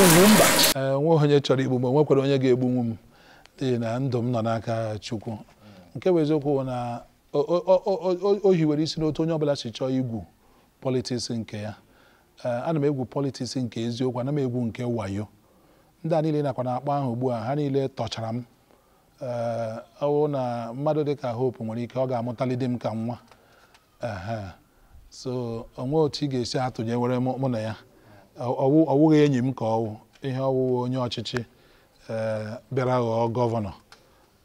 Ugwumba. Ee, onwe onye chọrọ igbu m, onwekwara onye ga-egbunwu m, n'ihi na ndụ m nọ n'aka Chukwu. Nke bụ eziokwu bụ na o hiwere isi n'otu onye ọbụla si chọọ igwu politics nke ya. Ee, ana m egwu politics nke eziokwu, ana m egwu nke wayo. Ndị a niile nakwa na-akpọ ahụ ugbu a, ha niile tọchara m. Ee, ọ bụrụ na mmadụ dịka Hope nwere ike ọ ga-amụtalide m ka nwa. Ehe, so onwe otu ị ga-esi atụnyewere mụ na ya. Ọ wụghị enyi m ka ọwụ ihe ọwụwa onye ọchịchị, ee, bịara ghọọ gọvanọ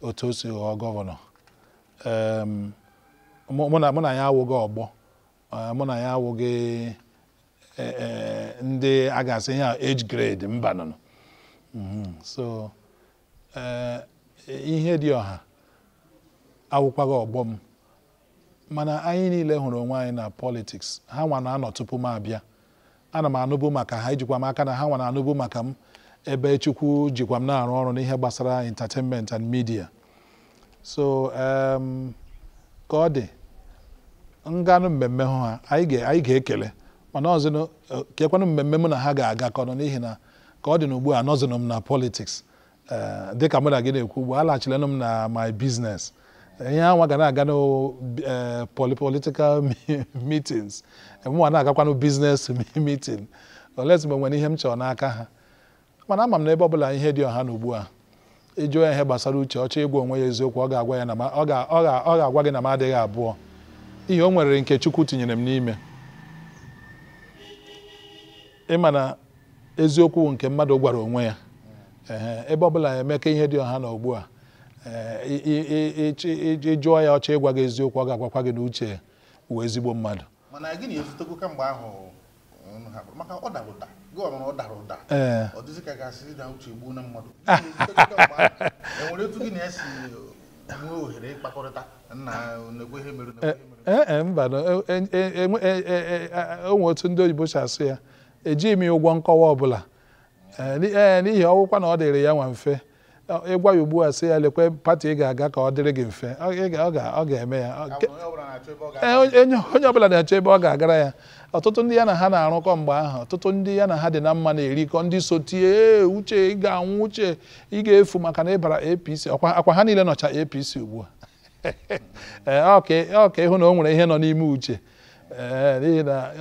otu o si ghọọ gọvanọ. Mụ na ya awụghị ọgbọ. Ee, mụ na ya awụghị ee, ndị a ga-asị ihe a age grade mba nọ. So ee, ihe dị ọha awụkwaghị ọgbọ m, mana anyị niile hụrụ onwe anyị na politics. Ha nwa na-anọ tupu m abịa, ana m anụbu maka ha, ejikwa m aka na ha nwa na-anụbu maka m, ebe Chukwu jikwa m na-arụ ọrụ n'ihe gbasara entertainment and media. So ka ọ dị nganụ mmemme hụ ha, anyị ga-ekele, mana ọzịnụ kekwanụ mmemme mụ na ha ga-agakọnụ, n'ihi na ka ọ dị n'ugbu a, anọzinụ m na politics. Ee, dịka mụ na gị na-ekwu ugbu a, alaghachilenụ m na my business. Ihe anwa ga na-aga na political meetings, mụnwa na-agakwanụ business meeting, unless mgbe nwere ihe m chọrọ n'aka ha. Mana ama m na ebe ọbụla ihe dị ọha na ugbu a, ịjụọ ya ihe gbasara Uche, ọchọ ịgwa onwe ya eziokwu, ọ ga-agwa ya na ma- ọ ga- ọ ga- ọ ga-agwa gị na m adịghị abụọ. Ihe o nwere nke Chukwu tinyere m n'ime, ịma na eziokwu nke mmadụ gwara onwe ya. Ehe, ebe ọbụla Emeka ihe dị ọha na ugbu a, ee, ịjụọ ya, ọchọ ịgwa gị eziokwu, ọ ga-agwakwa gị na Uche wụ ezigbo mmadụ. Mana gị na-ezutego kamgbe ahụ unu hapụrụ, maka ọ dara ụda gị, ọ mara ọ dara ụda. Ee. Ọ dịzị ka gasị na Uche egbuo na mmadụ. Gị na-ezutego kamgbe ahụ? Enwere etu gị na-esi nwee ohere ịkpakọrịta nna na-ekwe ihe mere, na-ekwe ihe mere? Ee, mba, no, o nwere otu ndị oyibo si asụ ya, ejighị m ya ụgwọ nkọwa ọbụla. Ee, n'ihi ọwụkwa na ọ dịrị ya nwa mfe ịgwa ya ugbu a, sị ya lekwe party ị ga-aga ka ọ dịrị gị mfe, ọ ga-eme ya. Ka onye ọbụla na-achọ ebe ọ Ee, ga-aga. onye ọbụla na-achọ ebe ọ ga-agara ya. Ọtụtụ ndị ya na ha na-arụkọ mgbe ahụ, ọtụtụ ndị ya na ha dị na mma na-erikọ, ndị so tie, "Ee, Uche, ị ga-anwụ, Uche, ị ga-efu maka na ịbara APC." Ọkwa ha niile nọcha APC ugbu a. Ee, ọ ka ịhụ na o nwere ihe nọ n'ime Uche. Ee, n'ihi na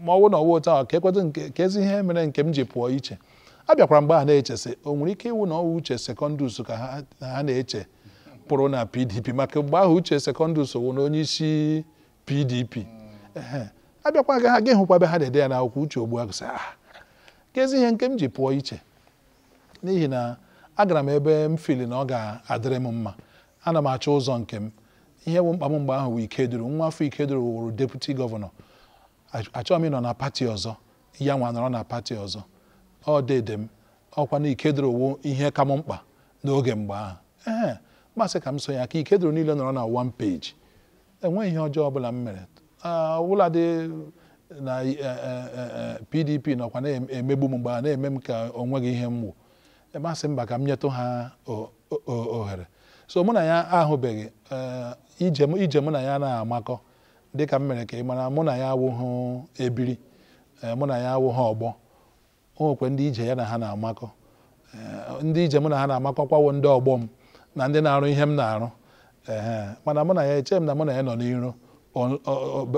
ma ọ bụrụ na ọ wụ otu ahụ, ka ekwetụ nke ka ezi ihe mere nke m ji pụọ iche. A bịakwara mgbe a na-echesị, o nwere ike ịwụ na ọ wụ Uche Secondus ka ha na-eche pụrụ na PDP, maka mgbe ahụ Uche Secondus wụ na onye isi PDP. Ehe, abịakwa ga ha gị hụkwa ebe ha na-ede ya n'akwụkwọ Uche Ogbuagụ, sị, ah, ka ezi ihe nke m ji pụọ iche, n'ihi na agara m ebe m fili na ọ ga-adịrị m mma. Ana m achọ ụzọ nke m. Ihe bụ mkpa m mgbe ahụ bụ Ikeduru, nwa afọ Ikeduru wụrụ deputy gọvanọ. Achọghị m ịnọ na party ọzọ, ya nwa nọrọ na party ọzọ. Ọ dede m ọkwa na Ikeduru wụ ihe ka m mkpa n'oge mgbe ahụ. Ee, masị ka m so ya ka Ikeduru niile nọrọ na one page. Enweghị ihe ọjọọ ọbụla m mere. Ọbụladị na PDP nọkwa na-emegbu m mgbe a na-eme m ka o nweghị ihe m wụ, masị mba ka m nyetụ ha ohere. So mụ na ya ahụbeghị. Ee, ije mụ na ya na-amakọ, dịka m mere ka ị mara, mụ na ya awụghị ebiri. Ee, mụ na ya awụghị ọgbọ. O nwekwe ndị ije ya na ha na-amakọ. Ee, ndị ije mụ na ha na-amakọkwawo ndị ọgbọ m na ndị na-arụ ihe m na-arụ. Ee, mana mụ na ya, eche m na mụ na ya nọ n'iro.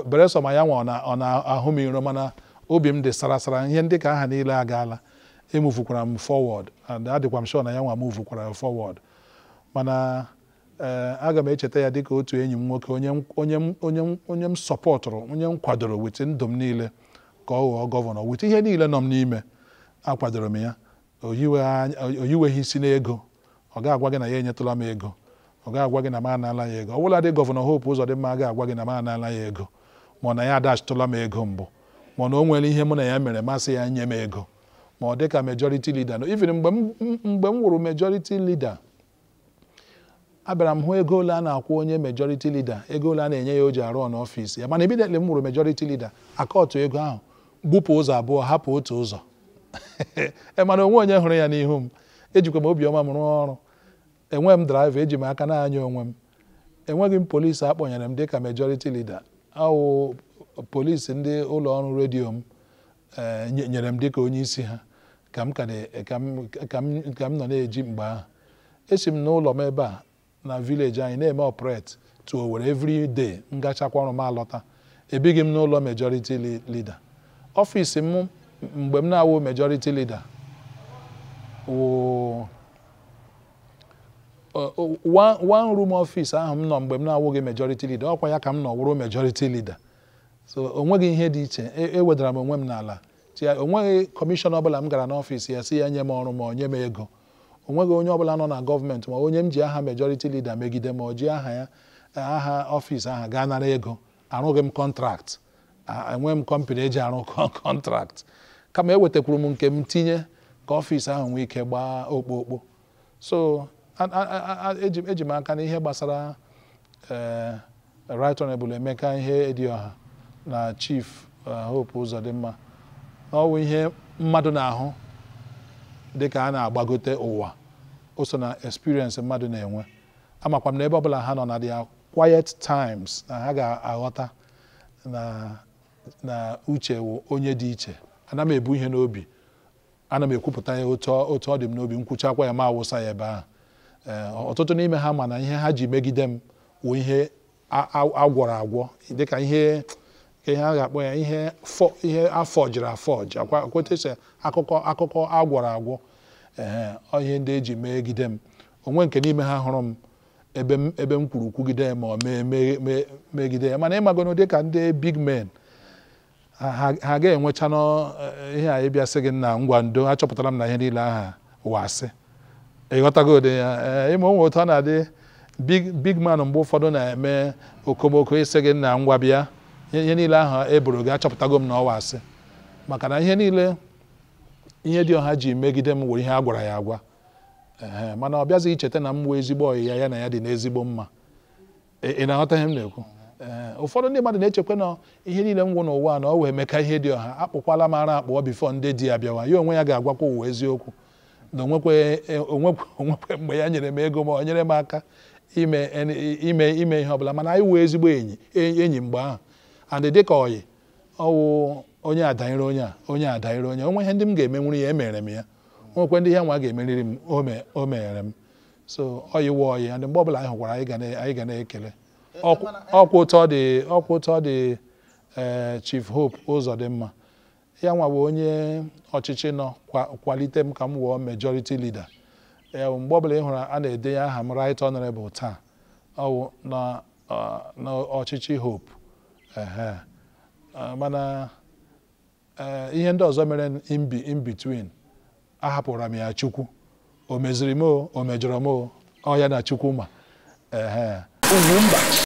Beresọ ma ya nwa ọ na-ahụ m iro, mana obi m dị sara sara. Ihe ndị ka aha niile agaala, emuvukwara m forward and adịkwa m sure na ya nwa muvukwara forward. Mana ee, aga m echeta ya dịka otu enyi m nwoke, onye m sọpọtụrụ, onye m kwadoro with ndụ m niile ka ọ ghọọ gọvanọ. With ihe niile nọ m n'ime, akwadoro m ya. Oyiweghị isi n'ego. Ọ ga-agwa gị na ya enyetụla m ego, ọ ga-agwa gị na m anala ya ego. Ọ bụla dị gọvanọ Hope Uzodimma ga-agwa gị na m anala ya ego, ma ọ na ya adachitụla m ego mbụ, ma ọ na o nwere ihe mụ na ya mere masị ya nye m ego, ma ọ dịka majority leader. No, even mgbe m wụrụ majority leader, abịara m hụ ego ole a na-akwụ onye majority leader, ego ole a na-enye ya o ji arụ n'ọfịs ya. Mana immediately m wụrụ majority leader, akọtụ ego ahụ, gbupụ ụzọ abụọ, hapụ otu ụzọ. E mana onwe onye hụrụ ya n'ihu m. Ejikwa m obiọma m rụọ ọrụ. Enweghị m driver, eji m aka na-anya onwe m. Enweghị m polisi akpọnyere m dịka majority leader. Awụ polisi ndị ụlọ ọrụ redio m nyere m dịka onye isi ha. Ka m ka na- ka m ka m ka m nọ na-eji mgbe ahụ, esi m n'ụlọ m ebe a na village anyị na-eme operate to Owerri every day. M gachakwa ọrụ m alọta. Ebighị m n'ụlọ majority leader. Office m mgbe m na-awụ majority leader wụ one room office ahụ m nọ mgbe m na-awụghị majority leader. Ọkwa ya ka m nọ wụrụ majority leader, so o nweghị ihe dị iche. Ewedara m onwe m n'ala. O nweghị commissioner ọbụla m gara n'office ya si ya nye m ọrụ ma ọ nye m ego. O nweghị onye ọbụla nọ na gọọmenti ma onye m ji aha majority leader megide, ma ọ ji aha ya, aha office ahụ gaa nara ego. Arụghị m contract, enweghị m company eji arụ contract, kama ewetakwuru m nke m tinye ka office ahụ nwee ike gbaa okpokpo. So eji m aka na ihe gbasara Right Honorable Emeka Ihedioha na Chief Hope Uzodimma na ọ bụ ihe mmadụ na-ahụ dịka a na-agbagote ụwa. O so na experience mmadụ na-enwe. Amakwa m na ebe ọbụla ha nọ na their quiet times na ha ga-aghọta na Uche wụ onye dị iche. Ana m ebu ihe n'obi, ana m ekwupụta ya otu ọ dị m n'obi. M kwuchakwa ya, ma awụsa ya ebe ahụ. Ee, ọtụtụ n'ime ha ma na ihe ha ji megide m wụ ihe agwọrọ agwọ, dịka ihe a ga-akpọ ya ihe afọjiri afọji akwa kwetesa akụkọ agwọrọ agwọ. Ee, ọ ihe ndị eji megide m onwe nke n'ime ha hụrụ m ebe m kwuru kwugide ya ma ọ mee megide ya. Mana ịmagono, dịka ndị big men ha ga-enwecha ihe a ịbịa sị gị na ngwa ndo, achọpụtara m na ihe niile aha wasị. Ịghọtago ụdị ya? Ee, ịma onwe otu ọ na-adị, big big man mgbe ụfọdụ na-eme okomoko ịsị gị na ngwa bịa, ihe niile ahụ eboro gị, achọpụtago m na ọ wasị. Maka na ihe niile Ihedioha ji megide m were ihe a gwara ya agwa. Ee, mana ọ bịazighị icheta na m wee ezigbo ọyị ya, ya na ya dị n'ezigbo mma. Ị na-aghọta ihe m na-ekwu? Ee, ụfọdụ ndị mmadụ na-echekwa na ihe niile m gwụ n'ụwa na ọ wee Emeka Ihedioha. Akpụkwala m ara akpụọ before ndị di ya bịawa. Ya onwe ya ga-agwakwa ụwa eziokwu na onwekwe mgbe ya nyere m ego ma ọ nyere m aka ime ihe ọbụla. Mana anyị wee ezigbo enyi mgbe ahụ, and dịka ọyị ọwụ onye adanyere onye a, onye adanyere onye onwe. Ihe ndị m ga-emenwuru ya, emere m ya. Onwekwe ndị ihe nwa ga-emeriri m, o mere m. So ọyị wụ ọyị, and mgbe ọbụla anyị hụkwara, anyị ga na-ekele. Ọkwa ụtọ dị. Ee, Chief Hope Uzodimma, ya nwa bụ onye ọchịchị nọ kwalite m ka m wụọ majority leader. Ee, mgbe ọbụla ị hụrụ a na-edenye aha m Right Honorable taa, ọ wụ na ọchịchị Hope. Ehe. Mana ihe ndị ọzọ mere in between, ahapụrụ m ya Chukwu. O meziri m, o mejọrọ m, o ọ ya na Chukwu ma. Ehe. Ugwumba.